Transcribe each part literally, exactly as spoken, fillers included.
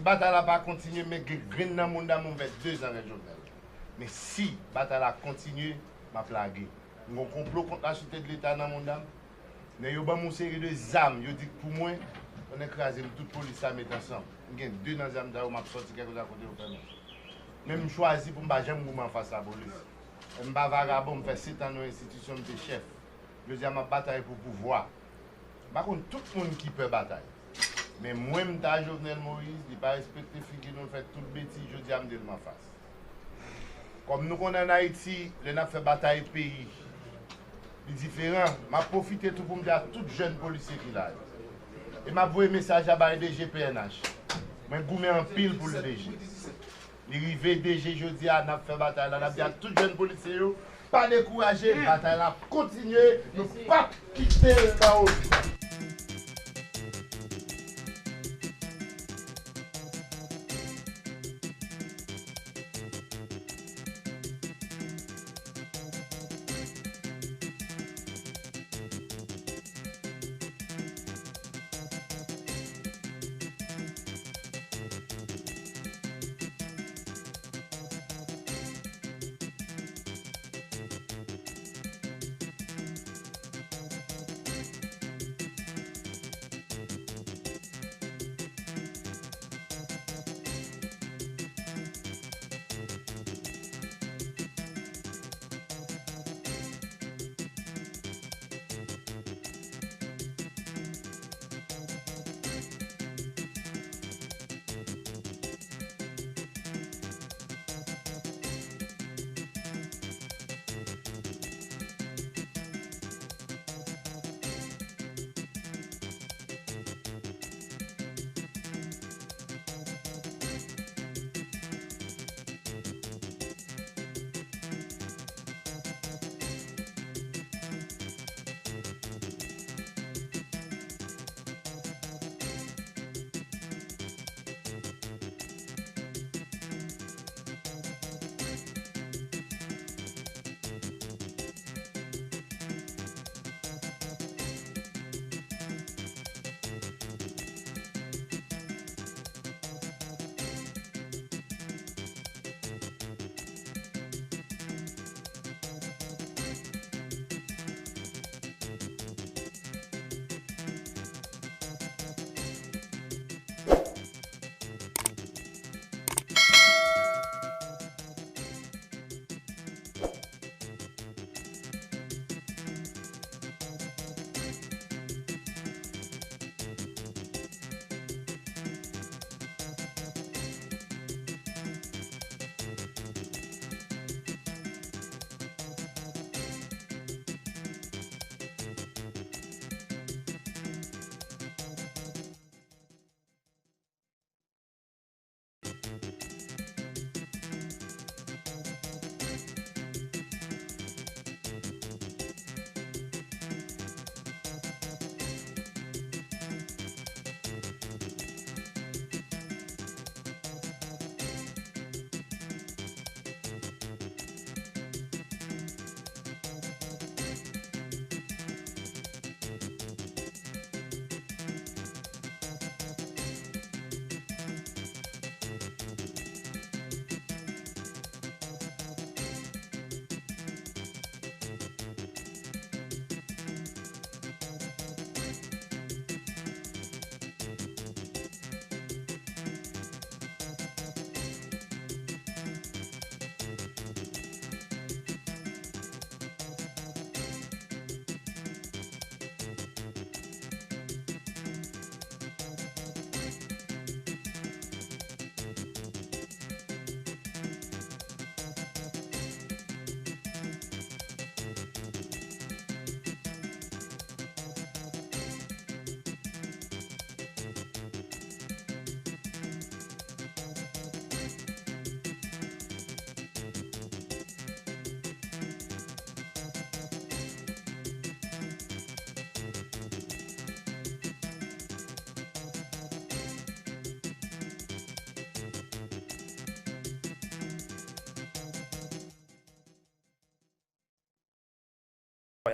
Batay la pa kontinye, men gen grenn nan moun dam mwen fè de zan avèk Jovenel. Men si batay la kontinye, m ap lage. M gon konplo kont la sirte de Leta nan moun dam. Nèg yo ban m yon seri de zam, yo di k pou mwen, konnen kraze m tout polis la met ansanm. M gen de nan zam sa yo, m ap sòti kèlkeswa kote yo fè mwen. Men m chwazi pou m pa janm goumen anfas lapolis. M pa vagabon, m fè sèt an nan yon enstitisyon, m te chèf. Jodi a, m ap batay pou pouvwa. M pa konn tout moun ki pè batay. Men mwen, m ta Jovenel Moïse, li pa respekte figi nou, l fè tout betiz, jodi a, m di l m anfas. Kòm nou konnen ann Ayiti, lè n ap fè batay peyi, li diferan. M ap pwofite tou pou m di a tout jèn polisye ki la yo. E m ap voye mesaj la bay D G P N H. Mwen goumen anpil pou l, D G. Li rive, D G, jodi a, n ap fè batay la, n ap di ak tout jèn polisye yo, pa dekouraje, batay la ap kontinye, nou p ap kite l nan wout.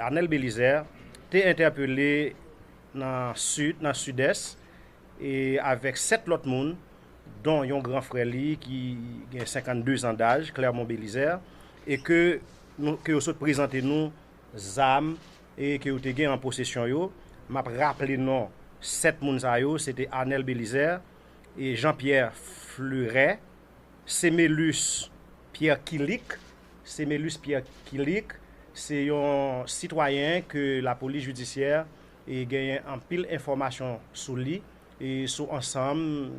Arnel Belizaire te entèpele nan sid, nan sidès, e avèk sèt lòt moun, don yon gran frè li ki gen senkannde zan daj, Clermont Belizaire, e ke, nou, ke yo sot prezante nou zam e ke yo te gen an posesyon yo. M ap raple non sèt moun sa yo, se te Arnel Belizaire, e Jean Pierre Fleuret, Semelus Pierre Kilik. Semelus Pierre Kilik se yon sitwayen ke lapolis jidisyè e genyen anpil enfòmasyon sou li, e sou ansanm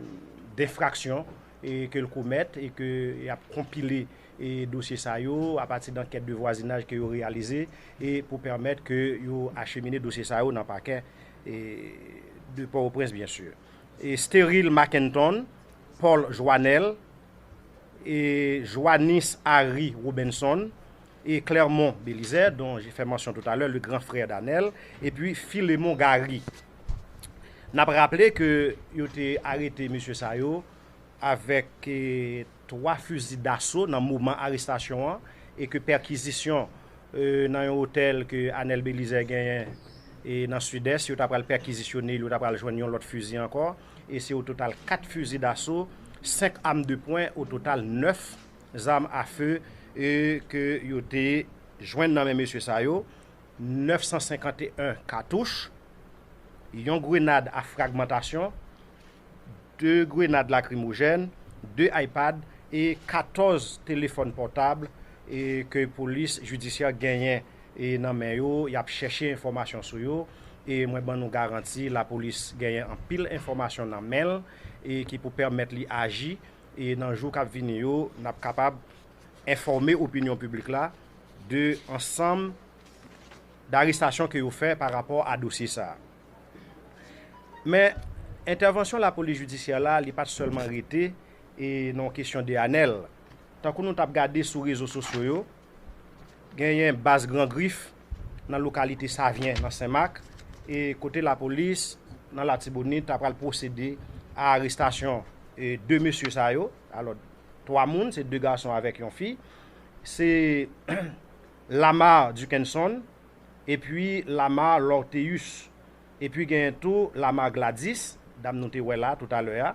denfraksyon e ke l komèt, e ke y ap konpile e dosye sa yo apati dankèt de vwazinaj ke yo reyalize, e pou pèmèt ke yo achemine dosye sa yo nan pakè e de Pòtoprens, byen si. E Steril Mackenton, Paul Joanel, e Joannis Harry Robinson, e Clermont Belizaire, dont j'ai fait mention tout à l'heure, le grand frère d'Arnel, epi Philemon Gary. N ap raple ke yo te arete mesye sa yo avèk e, twa fizi daso nan moman arestasyon an, e ke pèkizisyon e, nan yon otèl ke Arnel Belizaire genyen e nan Sidès, yo ta pral pèkizisyone l, yo ta pral jwenn yon lòt fizi ankò, e se ototal kat fizi daso, senk am de pwen, ototal nèf zam a fe e ke yo te jwenn nan men mesye sa yo, nèf san senkanteyen katouch, yon grenad a fragmantasyon, de grenad lakrimojèn, de iPad e katòz telefòn pòtab e ke polis jidisyè genyen e nan men yo, y ap chèche enfòmasyon sou yo. E mwen ban nou garanti, lapolis genyen anpil enfòmasyon nan men l e ki pou pèmèt li aji. E nan jou k ap vini yo, n ap kapab enfòme opinyon piblik la de ansanm darestasyon ke yo fè pa rapò a dosye sa a. Men, entèvansyon lapolis jidisyè la, li pa t sèlman rete e nan kesyon de Arnel. Tankou nou t ap gade sou rezo sosyo yo, genyen baz Gran Grif nan lokalite Savyen, nan Senmak, e kote lapolis nan Latibonit ta pral pwosede a arestasyon e de mesye sa yo. Alò, twa moun, se de gason avèk yon fi. Se Lamar Duckenson, epi Lamar Lorteus, epi genyen tou Lamar Gladys, dam nou te wè la toutalè a,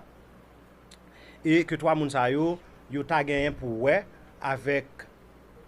e ke twa moun sa yo, yo ta genyen pou wè avèk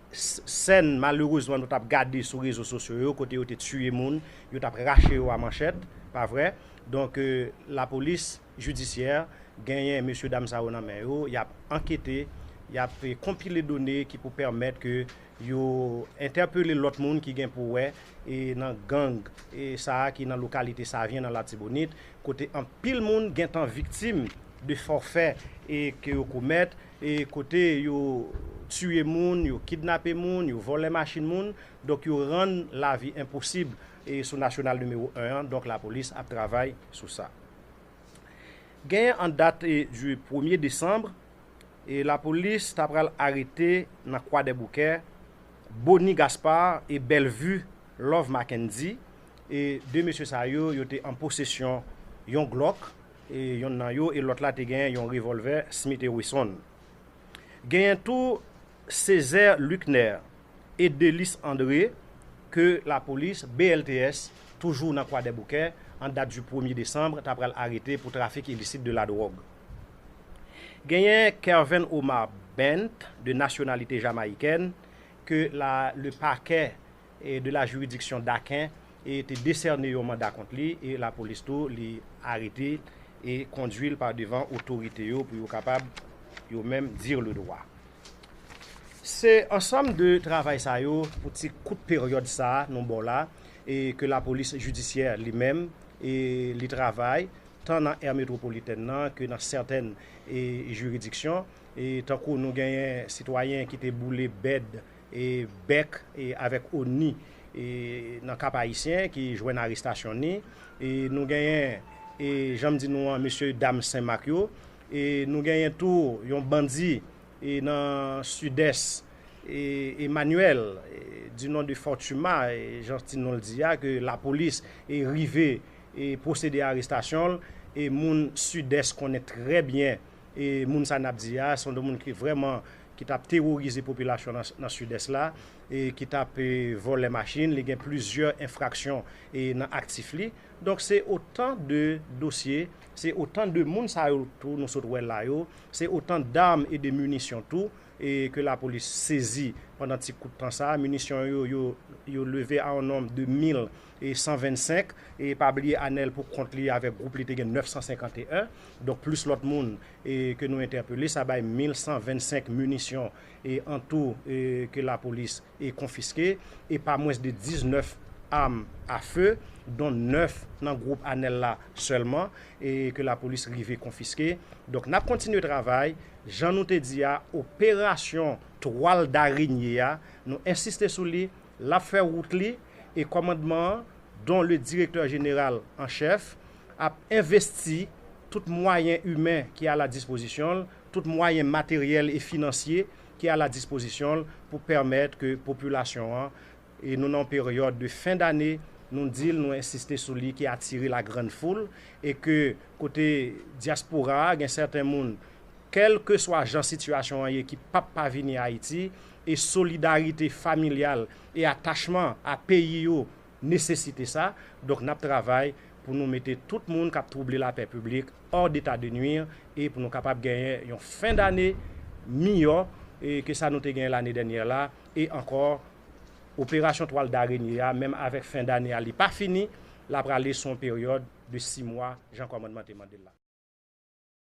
s- sèn malerezman nou t ap gade sou rezo sosyo yo, kote yo te tiye moun, yo t ap rache yo a manchèt, pa vre? Donk, e, lapolis jidisyè genyen mesye dam sa yo nan men yo, y ap ankete, y ap e, konpile done ki pou pèmèt ke yo entèpele lòt moun ki gen pou wè e nan gang e sa a ki nan lokalite Savyen nan Latibonit, kote anpil moun gentan viktim de fòfè e ke yo komèt, e kote yo tiye moun, yo kidnape moun, yo vòlè machin moun, donk yo rann lavi enposib e sou Nasyonal nimewo en an, donk lapolis ap travay sou sa. Genyen an dat e, du premye desanm, e lapolis ta pral arete nan Kwadèboukè Bony Gaspard e Bellevue Love Mackendy. E de mesye sa yo, yo te an posesyon yon Glock, e yonn nan yo, e lòt la te gen yon revòlvè Smith and Wesson. Genyen tou Césaire Luckner e Delis André ke lapolis, B L T S, toujou nan Kwadèboukè, an dat du premye desanm, ta pral arete pou trafik ilisit de la dwòg. Genyen Kerven Omar Bent, de nasyonalite jamayikèn, ke la, le pakè e de la jiridiksyon Daken e te desène yon manda kont li, e lapolis tou li arete e kondui l pa devan otorite yo pou yo kapab yo menm dire le droit. Se ansanm de travay sa yo pou ti kout peryòd sa a nou ba w la, e ke lapolis jidisyè li menm e li travay tan nan è metwopolitèn nan ke nan sètèn e jiridiksyon, e tankou nou genyen sitwayen ki te boule bèd e bèk e avèk ONI e nan Kap Ayisyen ki jwenn arestasyon ni. E nou genyen, e jan m di nou an, mesye dam Senmak yo. E nou genyen tou yon bandi e nan Sidès, e Emmanuel, e du nom de Fortuma, e jan ti non l di a, ke lapolis e rive e pwosede arestasyon l. E moun Sidès konnen trè byen e moun sa n ap di a, se yon moun ki vrèman ki t ap teworize popilasyon nan, nan Sidès la, e ki t ap, e, vòlè machin, li gen plizyè enfraksyon, e, nan aktif li. Donk, se otan de dosye, se otan de moun sa yo tou nou sot wè la yo, se otan dam e de minisyon tou, e ke lapolis sezi pandan ti kout tan sa. Minisyon yo, yo, yo leve a yon nonb de mil e san vennsenk, e pa bliye Anèl pou kont li avèk gwoup li te gen nèf san senkanteyen, donk plis lòt moun, e ke nou entèpele, sa bay mil san vennsenk minisyon e antou, e ke lapolis e konfiske, e pa mwens de diznèf am a fe, don nèf nan gwoup Anèl la sèlman, e ke lapolis rive konfiske. Donk, n ap kontinye travay. Jan nou te di a, operasyon twal darenye a, nou ensiste sou li, l ap fè wout li, e kòmandman an, don le directeur général en chef, ap envesti tout mwayen imen ki a la dispozisyon l, tout mwayen materyèl e finansye ki a la dispozisyon l pou pèmèt ke popilasyon an, e nou nan yon peryòd de fen dane, nou di l, nou ensiste sou li, ki atire la grande foule, e ke kote dyaspora a, gen sèten moun, kèlkeswa jan sitiyasyon an ye, ki p ap pa vini Ayiti, e solidarite familyal e atachman a peyi yo nesesite sa. Donk, n ap travay pou nou mete tout moun k ap twouble lapè piblik hors d'état de nuire, e pou nou kapab genyen yon fen dane miyò, e ke sa nou te genyen lane dènyè la, e ankò, operasyon twal darenye a, menm avèk fen dane a, li pa fini, l ap rale sou yon peryòd de sis mwa, jan kòmandman te mande l la.